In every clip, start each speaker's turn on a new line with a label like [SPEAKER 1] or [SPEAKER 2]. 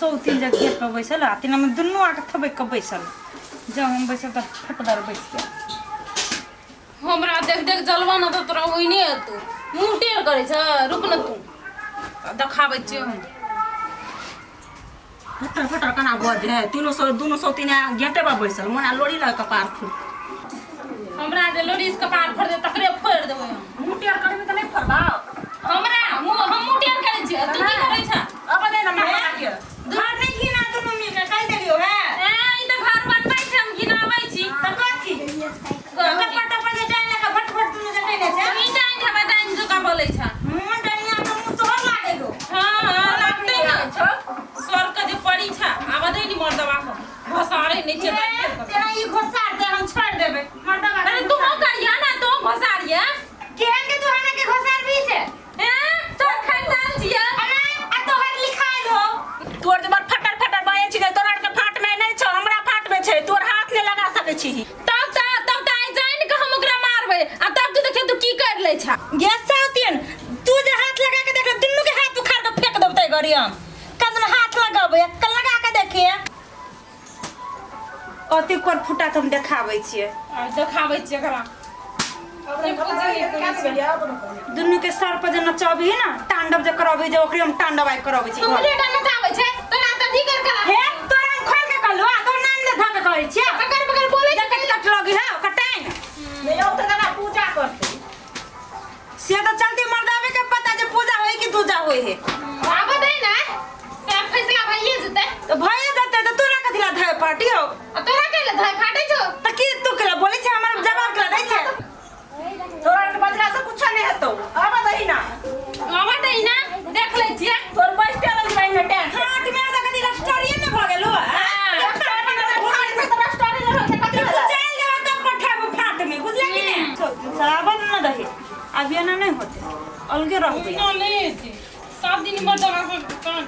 [SPEAKER 1] सौतीन जे गेट पर बैसल आ तेनामे दुनू आके थबकि कऽ बैसल। जब हम बैसब तऽ फटदर बैस गेल।
[SPEAKER 2] हमरा देख देख जलवा न तऽ तोरा ओहिने एतौ, मुँह टेढ़ करै छ। रुक न तू, देखाबै छियौ हम।
[SPEAKER 3] फटर फटर केना बजै है? तीनो सौ दुनू सौ तीन गेटे पर बैसल मोना लोड़ी लग कपार फूट।
[SPEAKER 2] हमरा जे लोरी से कपार फोड़ दे तकरे फोड़ देबै हम।
[SPEAKER 3] मुँह टेढ़ करबी तऽ नहि फोड़बाउ।
[SPEAKER 2] हमरा मुँह, हम मुँह टेढ़ करै छियै, तू की करै छ?
[SPEAKER 3] अब दे ना मरदा के।
[SPEAKER 1] घर नहि घिना दुनू मिलके कहि देलियौ है।
[SPEAKER 2] ए, ई तऽ घर बनबै छै, हम घिनाबै छी।
[SPEAKER 1] तऽ कथी टप्पर टप्पर जे डाइन लऽ कऽ भट भट दुनू जे कयने छै।
[SPEAKER 2] ई डाइन हेबै, डाइन जोका बोलै छ।
[SPEAKER 1] मुँह डनिया के मुँह तोहर लागै हो।
[SPEAKER 2] हाँ हाँ, लागतै न स्वर्ग के जे परी छ। आब दे नी मर्दवा के घसारे नहि छै।
[SPEAKER 1] हे, तेना ई घोसार दे, हम छोड़ि देबै मर्दवा के।
[SPEAKER 2] अरे तू करिया ना, तू घसारिया।
[SPEAKER 1] केहन के तू हमरा के घोसार भी छै?
[SPEAKER 2] हैं, तोर खानदान छियै।
[SPEAKER 1] अरे आ तोहर लिखायल हो।
[SPEAKER 3] तोर जे बड़ फटर फटर बजै छी, तोरा आरके फाट में नहि छौ, हमरा फाट में छै, तोर हाथ नहि लगा सकै छी।
[SPEAKER 2] तब तऽ आइ जानि कऽ हम ओकरा मारबै आ तब तू देखियौ तू की कर लै छ।
[SPEAKER 1] गे साउतियन, तू जे हाथ लगा के देख, दुनू के हाथ उखाड़ के फेंक देबतै गरी हम। कदन हाथ लगाबै कल लगा के देखिए। अति कर फुटा के हम देखाबै छियै।
[SPEAKER 2] आ देखाबै छियै एकरा।
[SPEAKER 1] दुनू के सर पर जे नचबही ना, तांडव जे करबही, जे ओकरे हम तांडव आइ करबै छी।
[SPEAKER 2] तू लेटा नचाबै छै तोरा तऽ की कर कर।
[SPEAKER 1] हे, तोरा हम खोल के कहलु आ तोर नाम ले धऽ के कहै छियै।
[SPEAKER 2] बकर बकर बोलै
[SPEAKER 1] जे कट कट लगी है ओकर टाइम।
[SPEAKER 3] नहि औतै तऽ हमरा पूजा करतै।
[SPEAKER 1] से तऽ चलती मर्दावे के पता जे पूजा होई कि दूजा होई है।
[SPEAKER 2] आबऽ दे ना, सब फैसला भइए जेतै।
[SPEAKER 1] तऽ भइए जेतै तऽ तोरा कथी ला धय पार्टी हो?
[SPEAKER 2] आ तोरा कैले धय फाटै छौ?
[SPEAKER 1] तऽ की तू केला बोलै छै, हमर जवाब केला दै छै?
[SPEAKER 3] तोरा आरके बजला से कुछो नहि हेतौ। आबऽ दही ना।
[SPEAKER 2] आबऽ दे ना, देख लै छियै।
[SPEAKER 3] तोर बैठते लग जाइ ने टेंट।
[SPEAKER 1] हाथ में तऽ कथी रस्टरिये ने भऽ गेलो। चल देबा तब पठाबो फाट में, बुझले कि ने? सावन न दही अब एना नहीं होते, अलगे रहबै।
[SPEAKER 2] ना नहि हेतै, 7 दिन मर्दवा के कान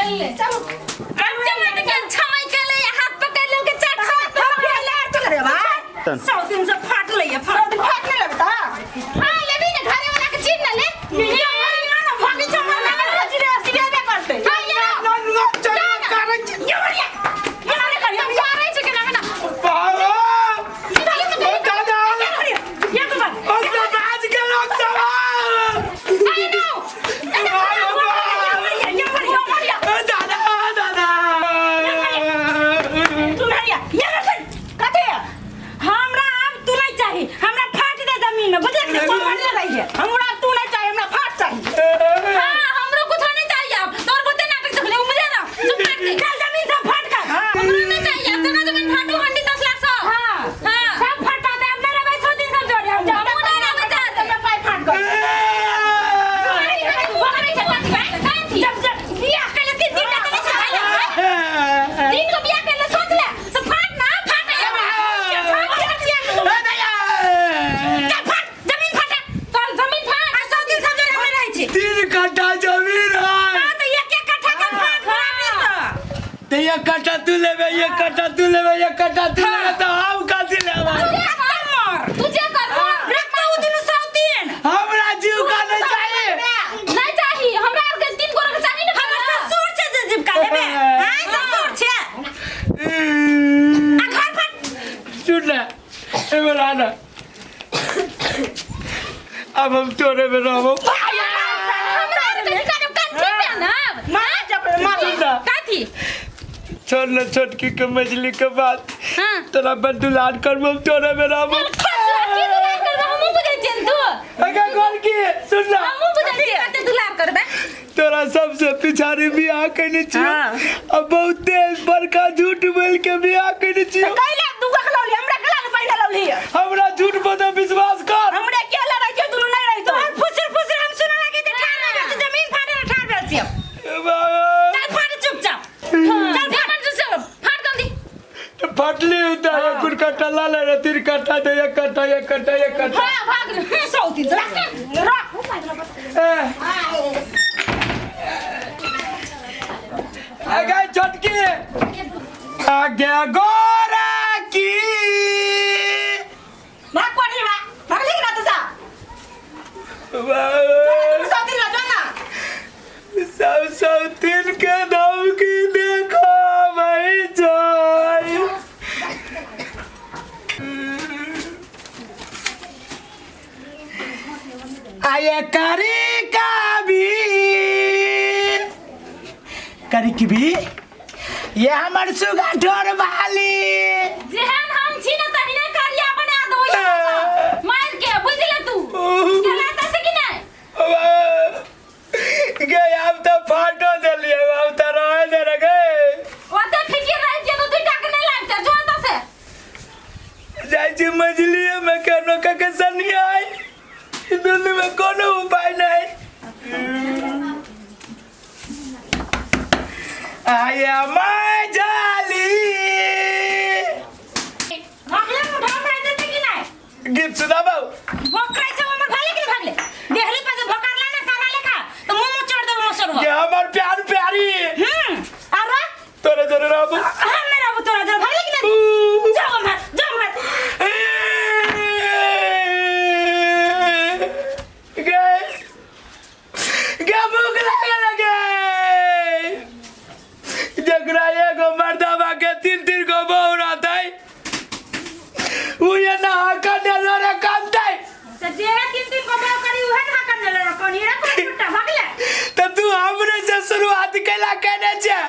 [SPEAKER 2] एले।
[SPEAKER 3] चलू।
[SPEAKER 2] अते मत के छमई के ले हाथ पकड़ लेल के चट
[SPEAKER 1] 100 दिन से फाट लैया फाट।
[SPEAKER 3] फाट नहि लगता।
[SPEAKER 2] हां, लेबी ने, घरे वाला के छीन न ले।
[SPEAKER 1] ये ना भागी चमर
[SPEAKER 3] करतै।
[SPEAKER 1] ये बढ़िया ये ना करिया।
[SPEAKER 2] मारै छै केना केना।
[SPEAKER 1] ये तो बात। ये बढ़िया तू हरिया ये ना सुन।
[SPEAKER 3] कथी?
[SPEAKER 1] हमरा आब तू नहीं चाही, हमरा फाट दे जमीन में, बुझले कि नहीं?
[SPEAKER 3] बढ़िया रही है। हमरा तू नहीं चाहिए, हमरा फाट चाहिए।
[SPEAKER 2] हां, हमरो कुछ नहीं चाहिए अब। तोर बहुते नाटक देखले मुझे ना चुप फाट दे।
[SPEAKER 1] चल जमीन सब फाट कर।
[SPEAKER 2] हमरो नहीं चाहिए अब, जगह जमीन फाटू हंडी 10 लाख सौ।
[SPEAKER 1] हाँ
[SPEAKER 2] हां,
[SPEAKER 1] सब फटा दे, अब नहीं रहबै 100 दिन सब जोड़े हम।
[SPEAKER 2] हमहूँ नहीं रहबै चाहते।
[SPEAKER 3] पाइ फाट कर।
[SPEAKER 1] जब जब बियाह कैले तीन तीन टा तनी सिखाइले।
[SPEAKER 2] तीन गो बियाह करले सोच ले तो फाट ना फाट।
[SPEAKER 1] चल फाट जमीन फाटे।
[SPEAKER 2] चल जमीन फाट।
[SPEAKER 1] आ 100 दिन सब जोड़े हम रहै छी।
[SPEAKER 4] 3 कट्ठा जमीन है।
[SPEAKER 1] हाँ तो एक एक कट्ठा के फाट बराबरी से।
[SPEAKER 4] तो एक कट्ठा तू लेबे, एक कट्ठा तू लेबे, एक कट्ठा तू लेबे, तो हम कथी लेबै?
[SPEAKER 1] कत्ता मर।
[SPEAKER 2] तू जे कर मर।
[SPEAKER 1] रख तो उ दुनू सौतीन।
[SPEAKER 4] हमरा जीव का नहीं चाहिए।
[SPEAKER 2] नहीं चाहिए हमरा आर के, तीन गोरा के चाहिए ना।
[SPEAKER 1] हमर ससुर छै जे जीविका लेबे। हां, ससुर छै आ घर पर।
[SPEAKER 4] सुन ना, एगो ना, अब हम तोरे में रहबो।
[SPEAKER 2] हमरा आर के करब कंठी पहनब।
[SPEAKER 3] मार जब मार।
[SPEAKER 4] सुन ना।
[SPEAKER 2] कथी?
[SPEAKER 4] छोड़ ना छोटकी के मछली के बात।
[SPEAKER 2] हाँ।
[SPEAKER 4] तोरा पर दुलार करबो, हम तोरे में रहबो।
[SPEAKER 2] खसुआ की दुलार करबे? हमहूँ बुझै छियन तू।
[SPEAKER 4] अगर घर की सुन ना।
[SPEAKER 2] हमहूँ बुझै छियै कते दुलार करबे।
[SPEAKER 4] तोरा सबसे पिछाड़ी बियाह कैने छियो। आ बहुते बड़का झूठ बोल के बियाह कैने छियो।
[SPEAKER 3] कैला दूगो के लौली, हमरा केला ने पहिने लौली?
[SPEAKER 4] हमरा झूठ पर विश्वास कर।
[SPEAKER 3] हमरे केला रहि छै, दुनू नहि रहि।
[SPEAKER 1] तोहर फुसुर फुसुर हम सुनऽ लागी तऽ ठाढ़ भऽ गेल छी, जमीन फाटे लए ठाढ़ भेल छियौ। चल फाट चुपचाप, चल।
[SPEAKER 2] जे मन से फाड़ जल्दी।
[SPEAKER 4] तो फटली होता है कुछ कट्टा ला ले रे, 3 कट्टा दे, 1 कट्टा, 1 कट्टा, 1 कट्टा।
[SPEAKER 2] हां, भाग।
[SPEAKER 1] सौतीन रख।
[SPEAKER 4] ए अगे छोटकी आगे गोरा की।
[SPEAKER 3] भाग पड़ी बा, भागली कि ना तू? सा सौतीन ला जो ना।
[SPEAKER 4] सब सब तीन के ये करी का भी करी की भी ये हमर सुगा ठोर वाली
[SPEAKER 2] जेहन हम छी न तहिने करिया बना दो मार के बुझले तू केला त से कि नहीं
[SPEAKER 4] गे अब तो फाटो देलिए अब तो रहे दे रे गे
[SPEAKER 2] ओते फिकिर रह के तो दुटा के नहीं लागते जो त से
[SPEAKER 4] जाइ छी मझलिए में केनो के के सनियाई दुनू में कोनो उपाय नहीं आया मैं जाली
[SPEAKER 1] भागले उठा खाइ दे कि नहीं
[SPEAKER 4] गीत सुनाबो
[SPEAKER 1] भोकराइ छै हमर भाले कि भागले देहरी पर से भोकरला ना सारा लेखा तो मुंह मुंह चढ़ देबो मसरवा
[SPEAKER 4] ये हमर प्यार प्यारी
[SPEAKER 1] हम आरो
[SPEAKER 4] तोरे जोरे रहबो
[SPEAKER 1] हम नहीं रहबो तोरा जरे भागले कि नहीं जाओ मार जाओ मार
[SPEAKER 4] गे गे भूख लागल गे जकरा एगो मर्दबा के तीन तीन गो बहू रहतै उ एना हकन रे कमतै
[SPEAKER 1] तो जे तीन तीन को भाव करी उहे ना कर ले कोनी रे कोनी छुट्टा भागले
[SPEAKER 4] तऽ तू हमरे से शुरुआत कैला केने छै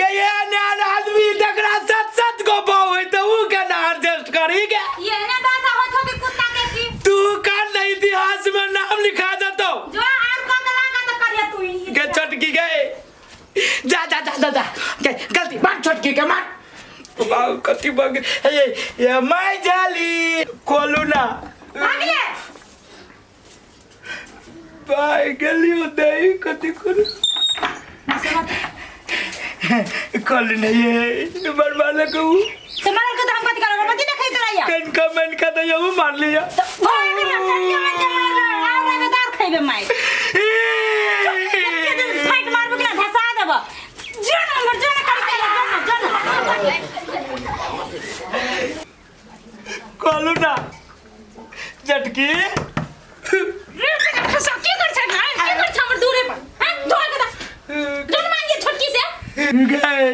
[SPEAKER 4] गे एहन एहन आदमी जकरा सात सात गो बहू होइ तऽ उ केना एडजस्ट करी गे
[SPEAKER 1] ये ना दासा होत होती कुत्ता के की
[SPEAKER 4] तू कान नहीं इतिहास में नाम लिखा देतो
[SPEAKER 1] जो आर को के लागा तो करिया तू ही
[SPEAKER 4] गे चटकी गए जा जा जा जा जा गे गलती मार छोटकी के मार बाबू कथी बग ये ये मैं जाली खोलू ना
[SPEAKER 1] भागले
[SPEAKER 4] भाई गली दही कथी करू खोलू ना ये बर्बाद कहू
[SPEAKER 1] तो मारल के तो हम कथी करब मत देखै तोरा
[SPEAKER 4] कन कमेंट का तो यहू मार लिया
[SPEAKER 1] तो भागले ना करिया मन के मार आर रे दार खइबे माई के दिन फाइट मारबो कि ना धसा देबो जो नंबर जो ना कर के जो ना जो ना
[SPEAKER 4] खोलू ना चटकी
[SPEAKER 2] रे खसा की कर छै ना की कर छै हमर दूरे पर हां धोआ के दा जोन मांगे छोटकी से
[SPEAKER 4] गए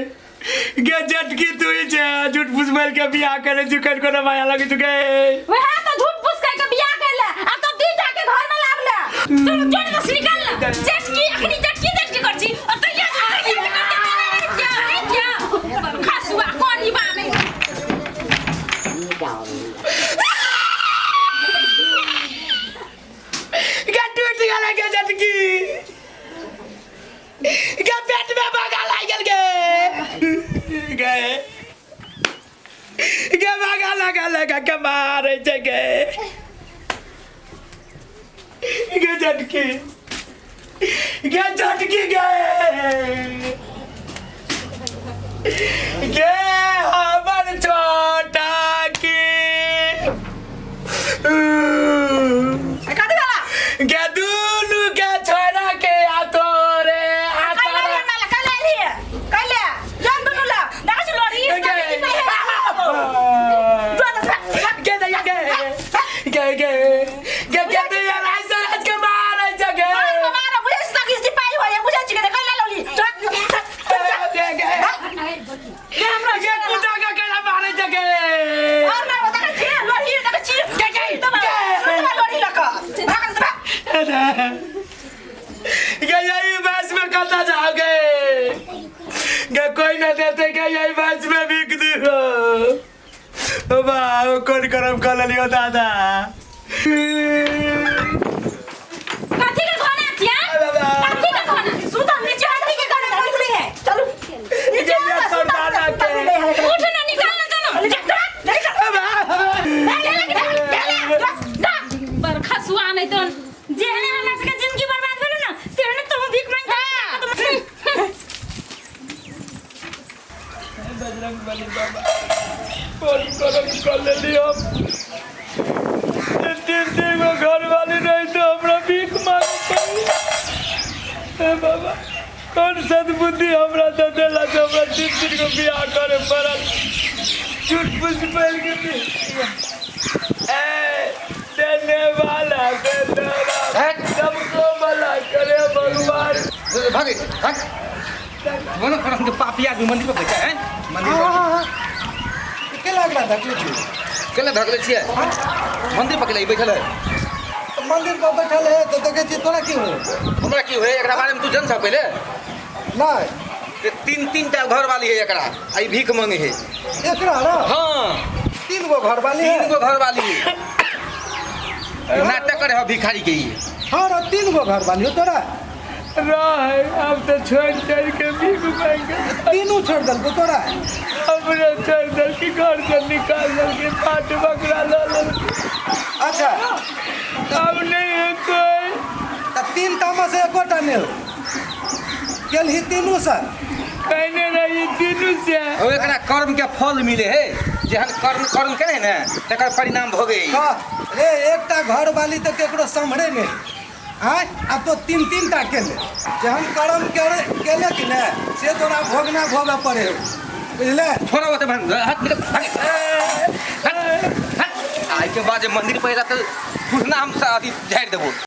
[SPEAKER 4] गे झटकी तू ही छे झूठ फूस बोल के बियाह करे चुकन को माया लगे चुके
[SPEAKER 2] वह तो झूठ फूस कह के बियाह कर ले आ तो दुटा के घर में लाब ले चल जोन बस निकाल ले झटकी अखनी झटकी झटकी कर छी और तो ये कर दे क्या क्या खसुआ कोनी बा नहीं
[SPEAKER 4] गे टूट गेल गे झटकी गे पेट में बागा लागल गे गे गे बागा लगा लगा के मारे छे गे गे झटकी गे झटकी गे गे हमर छोटा की
[SPEAKER 3] कथी वाला
[SPEAKER 4] गे दुनू के छोरा के आ तोरे आ
[SPEAKER 3] कैले
[SPEAKER 4] तारा
[SPEAKER 3] हमरा कैले लिए कैले जान दुनू ला देखै छी लड़ी
[SPEAKER 4] गे
[SPEAKER 3] जो दस
[SPEAKER 4] गे दैया गे गे गे गे गे दैया राज राज के मारे छ गे
[SPEAKER 3] मार बुझै छी तक सिपाही होय बुझै छी के कैले लौली
[SPEAKER 4] गे गे
[SPEAKER 3] गे हमरा
[SPEAKER 4] गे कुत्ता के केला मारे छ गे
[SPEAKER 3] और ना देखै छी लड़ी देखै छी
[SPEAKER 4] गे गे
[SPEAKER 3] सुनबा लड़ी लक भागल से भाग
[SPEAKER 4] गे यही बस में कता जाओगे गे कोई ना देते गे यही बस में बिक दियो बाबा कौन करम कर लियो दादा
[SPEAKER 2] कथी के घोना छिया कथी के घोना
[SPEAKER 3] सुतल नीचे हाथी के गाना घुस रही है चलो नीचे
[SPEAKER 4] गे ये सरदाना के
[SPEAKER 2] उठ ना निकाल ना चलो पर खसुआ नहीं तो
[SPEAKER 1] जेहने हमरा सबके जिंदगी बर्बाद भेल ना तेहने तुम भीख मांग के
[SPEAKER 4] बजरंग बली बाबा कौन करम कर लियो तीन तीन गो घर वाली नहीं तो हमरा भीख मांगे पड़ी हे बाबा कौन सद्बुद्धि हमरा दे देला जो हमरा तीन तीन गो बियाह करे पड़ल झूठ फूस बोल के भी ए देने वाला देने वाला सबको भला करे भगवान
[SPEAKER 5] भागे भाग बोलो करम के पापी आदमी मंदिर पर बैठा है मंदिर पर
[SPEAKER 6] के लागला धकले छी
[SPEAKER 5] केला धकले छियै मंदिर पर केला ई बैठल है
[SPEAKER 6] मंदिर पर बैठल है तो देखे छी तोरा की हो?
[SPEAKER 5] हमरा की होए एकरा बारे में तू जन सब पहिले?
[SPEAKER 6] नहीं।
[SPEAKER 5] ते तीन तीन टा घर वाली है एकरा, आ ई भीख मांगे है।
[SPEAKER 6] एकरा ना?
[SPEAKER 5] हाँ।
[SPEAKER 6] तीन गो घर वाली है?
[SPEAKER 5] तीन गो घर वाली है। नाटक करे हो भिखारी के ई।
[SPEAKER 6] हाँ रे, तीन गो घर वाली हो तोरा?
[SPEAKER 4] रह अब तो छोड़ छोड़ के भीख मांगे।
[SPEAKER 6] तीनों छोड़ दल तोरा?
[SPEAKER 4] अपने छोड़ दल के घर से निकाल दल के पाट बकरा ला लल।
[SPEAKER 6] अच्छा।
[SPEAKER 4] अब नहीं है कोई।
[SPEAKER 6] तो तीन तामा से एकोटा नहीं हो गेल ही तीनों से?
[SPEAKER 4] कहने रही तीनों से।
[SPEAKER 5] ओ एकरा कर्म के फल मिले है, जेहन कर्म कर्म करे ने तकर परिणाम भोगे।
[SPEAKER 6] हाँ रे, एकटा घर वाली तो केकरो सम्हरे नहीं। आय अब तो तीन तीन टा केले, जहन कर्म केले कि ने से तोरा भोगना भोगऽ पड़े हो, बुझले?
[SPEAKER 5] थोड़ा होते भाग हाथ निकल भाग। आइ के बाद जे मंदिर पर तो घुसना हम अथी झाड़ि देबो।